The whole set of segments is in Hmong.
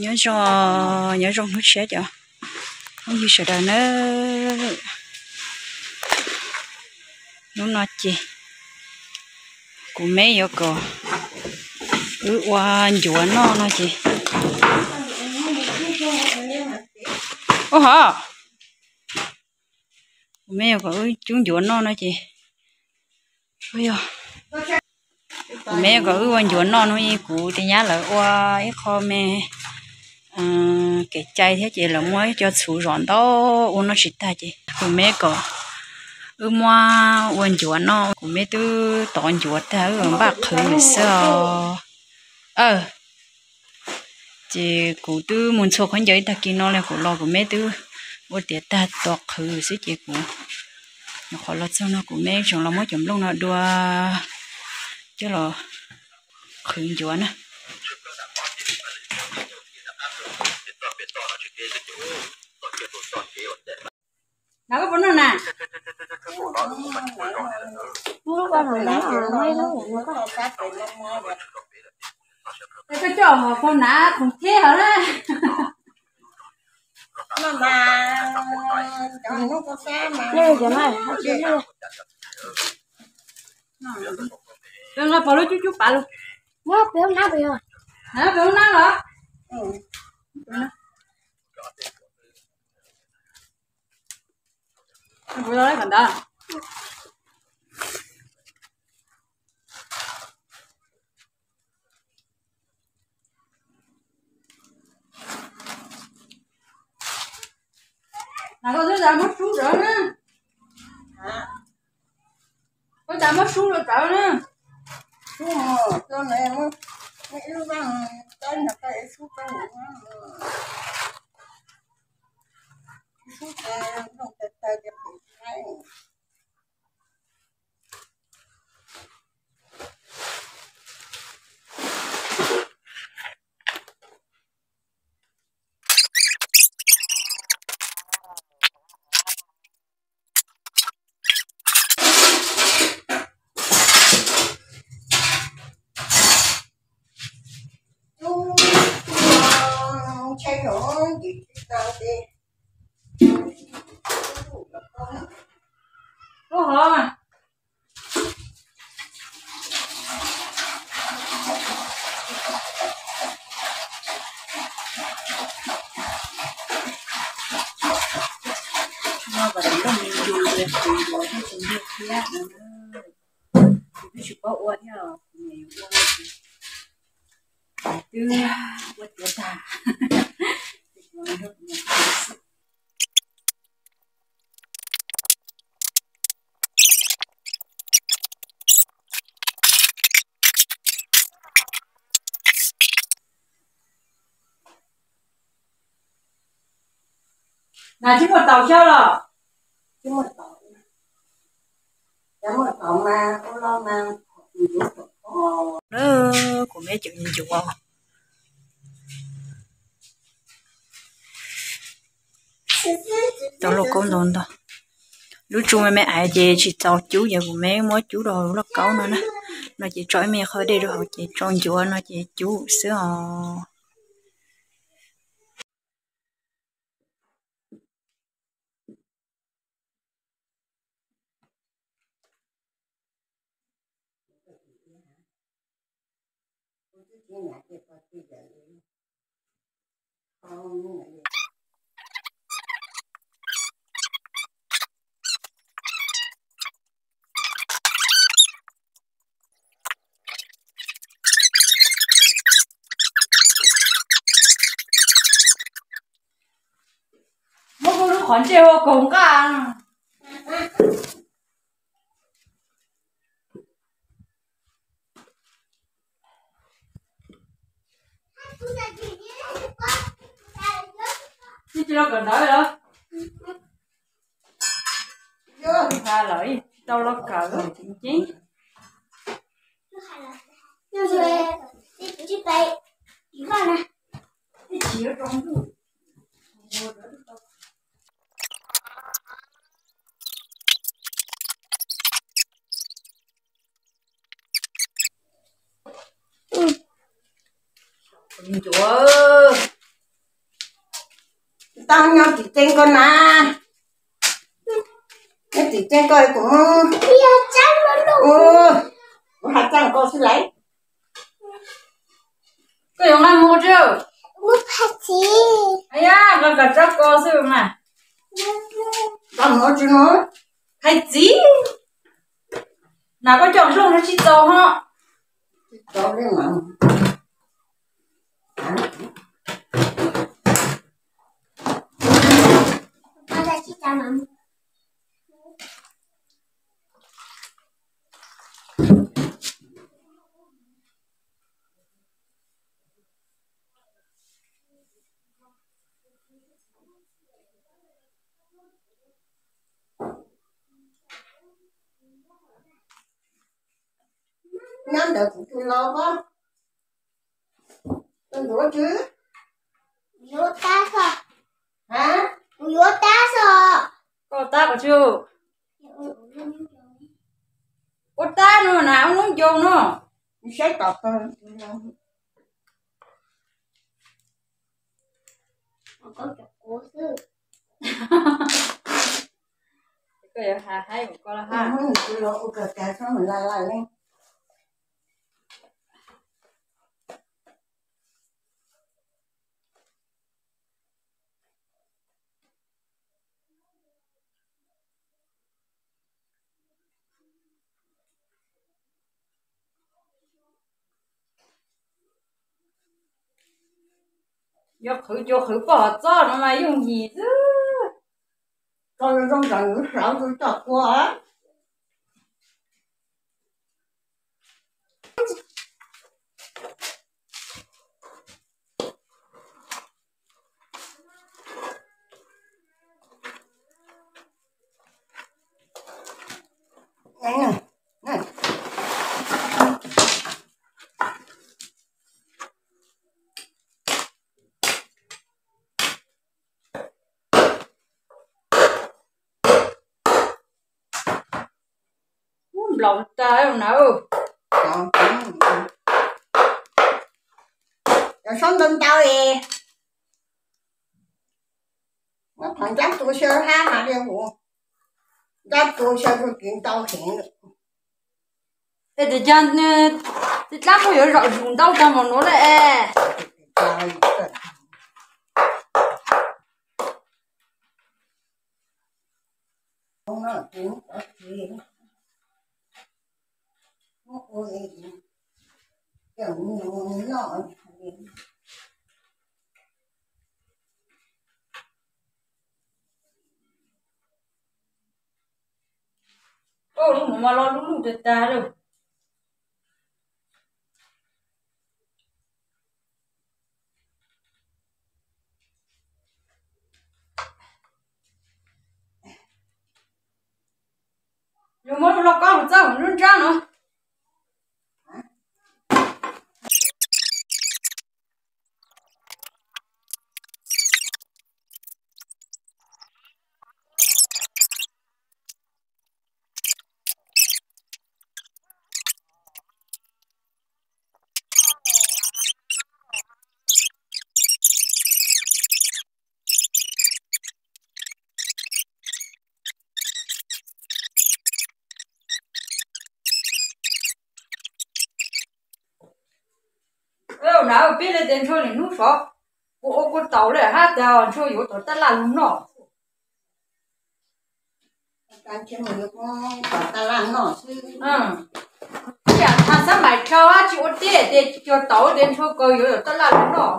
Nyob zoo, nyob zoo hnub tshiab cov phooj ywg sawv daws nawb. Hnub no ces kuv me yuav kom wb ua ncuav noj no ces, ua hov, kuv me yuav kom wb cub ncuav noj no ces, kuv me kom wb ua ncuav noj no, kuv tus nyab lawv ua ib qho me kev cai thiab ces lawv muab cov txhuv zom ntau ua noj tsis tag ces kuv me kom wb muab ua ncuav noj. Kuv me twb tov ncuav tag wb npaj qhwv lawm xwb os. Ces kuv twb mus ntxhua khaub ncaws ib tag kis no li, kuv los kuv me twb ua tiav tag tos qhwv xwb ces kuv nyuam qhuav los txog no kuv me tseem los muab cov nplooj no dua coj los qhwv ncuav na. Koj coj hov khoom na khoom theb hov na. Peb no pov lub cub cub pav lug. Peb hoob nab los? Kuv los kom ntawd. Koj twb tas muab sub rau na. Koj tas muab sub rau tawv na. Ub hov. No kom nplooj me ncus, kuv yuav thiab tsis nyiag thiab no. Kuv twb tsis paub ua thiab, kuv niam yuav ua, twb ua tiav tag. Nas tsis muaj taus xyab los? Kuv me cov ncuav tau lauj kaub ntau ntau. Lub tsu me me aiv ces tsis txaus cub ces kuv me muab cub rau hauv lauj kaub no na. No ces tso ib me qho dej rau hauv ces tso ncuav no ces cub xwb os. Muab kuv lub qhov ntsej ua kaus nqaj. Tsis los kawm ntawv los? Tsis tau los kawm, tseem ceeb. Ncuav. Tau nyob tim tsev koj na. Nyob tim tsev koj kuv, kuv hais txaj koj xwb lauj. Koj yuav nqa mus tsi? Yog koj kam txaj koj xwb mas. Hais txiv, na koj coj zoo no tsis txaus ho. Nyob ntawd kuv tus los pob, tus ntuav tswv, yuav tab os, kuv yuav tab os. Koj tab qhov twg? Ua tab no na, ua lub ncoo no. Saib tom, koj yuav hais koj los ha. Yog qhwv cua qhwv poj hov txob no mas yooj yim xwb. Koj zoo zoo ntsam yuav hlawv tus coj kua. Ub, nplaum tas na. Cov saub ntau ntau es, muab qhov nrab tua xyaw hab mas li hu, nrab tua xyaw rau kev ntau heev. Es tias cas tib dlaab kuj yuav zom zuj ntau tag npaum nuav le es. Ub, lub nuav mas lo lub lug tag tag lawm. Yuav muab lub lauj kaub lug txawb lub nrab no. Na peb le tes ntsho nim hnub sov, kuv ua kuv taus le hab tas ntsho yuav tom taj laj lug noj. Ib yam thav xab maim rau hab tsis ua teb tes cog taus tes ntsho kaus yuav tom taj laj lug noj.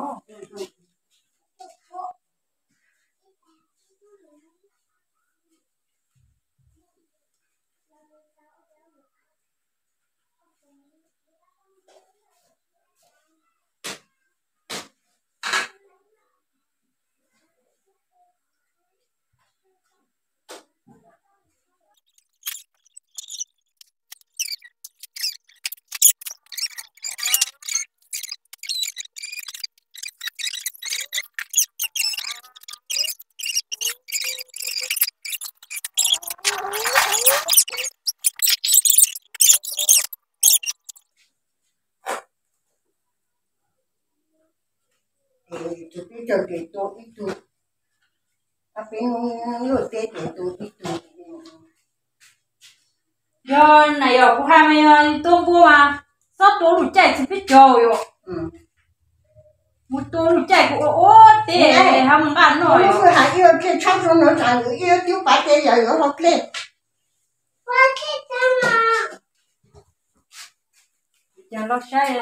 Tus tub coj kev tua ib tug Yog na yog kuv hais mas yog tua npua mas txhob tua lub caij txiv peb caug yom. Mus tua lub caij kuv ua ua teb hab mus nqaj noj yom. Los saib.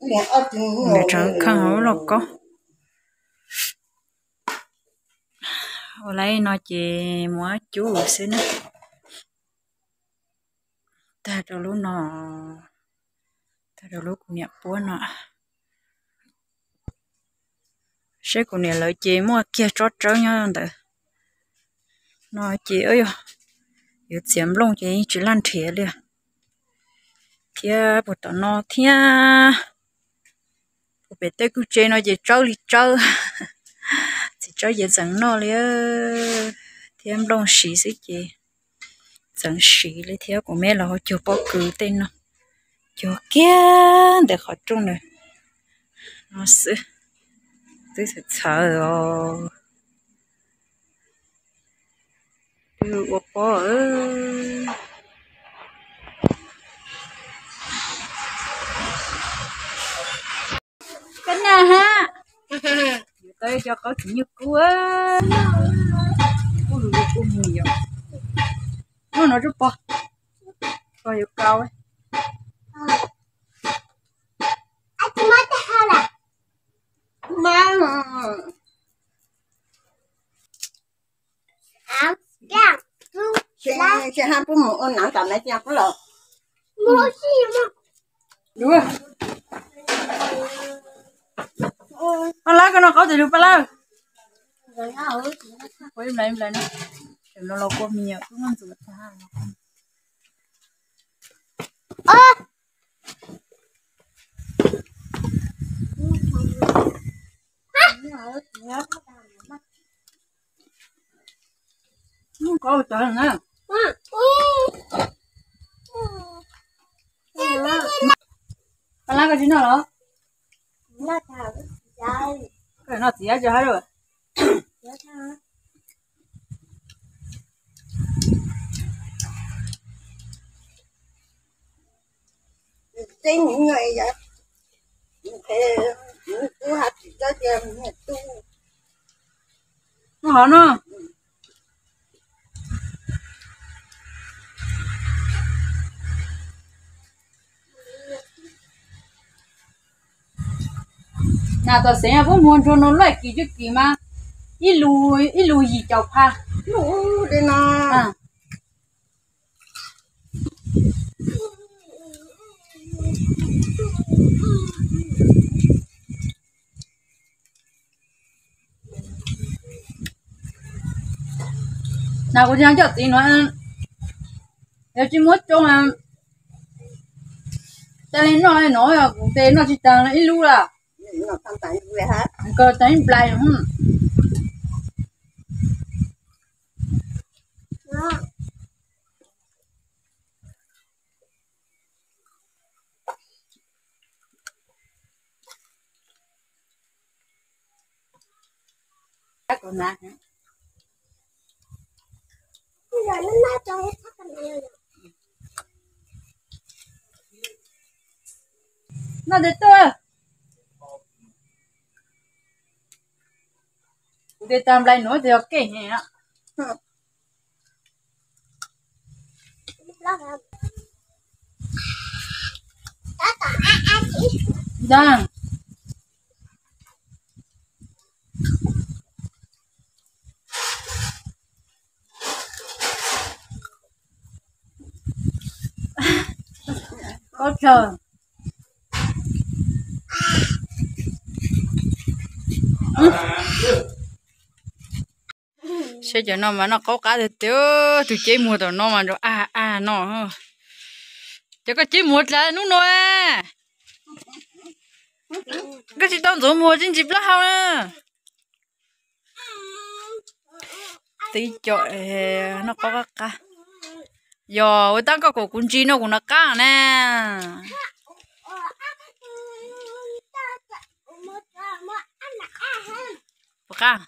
Niam tsawv kheej hauv loj kob. Ua laiv no ces muab cub xwb na. Tag rau lub no, tag rau lub kuv niam puab no. Saib kuv niam lawv ces muaj kiag tsob tsawb nyob ntawd no ces yog yuav txiav nplooj ces yeej tsis laj nrhiav li. Thiab puag tom no thiab puag pem tej kuj tse no ces tsawb li tsawb. Txiv tsawb ces txeev noj li thiab nplooj siv xwb ces txeev siv li thiab. Kuv me los ua cuag pob kws tej no, cuag kiag ntawm qhov rooj ntawd no xwb. Twb txhawv txhawv os. Twb ua pob. Koj naj hab, yuav tau cov qaub txiv nyuj kub. Ub, lus kub mus yom. Muab no rub pog, pog yuav kau. Tsis hab pub mus ua nav tom maiv tias pub los. Paj Lawb, koj noj qaub tes lug Paj Lawb. Ua ib nplais ib nplais na. Tam no los kua mias kub muaj ntxuav tag. Qaub tawv na. Paj Lab, koj tsis noj los? Koj noj txiv yab tso hab lauj. Noj hov noj. Nas tom xeev puab muag ntsuag no luaj kis tsuj kis mas ib lus yim caum phav. Nas kuv tsis coj txiv no, yog tsis muab tsoo, tas li noj no kuv tes noj tsis taag ib lub lawm. Ko tas ib nplais. Noj tes tag, kuv tes tag nplai nuav tes yog keej heev. Kaub chaw. Cov no mas noj qaub qab tiag tiag, tus ceb muag tom no mas nrov aj aj no. Cov koj ceb muag dlav hnub no, koj tsis tau ntxuav muag tsis ntsis plaub hau na. Tib co noj qaub qab qab. Yog ua tab koj kom kuv ntsis no kuv noj qab na. Puas qab?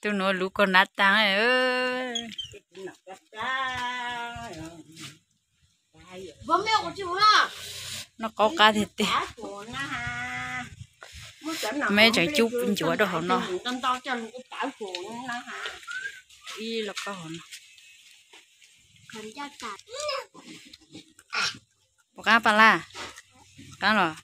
Tus nuav luv kog nav taag. Noj qaub qab tiag tiag. Meb tseem cub ncuav rau hauv no. Ib los koj hauv no. Puas qab Paj Laj? Qab los.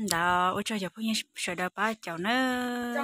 Ntawd ua tsaug cov phooj ywg sawv daws pab caum nawb.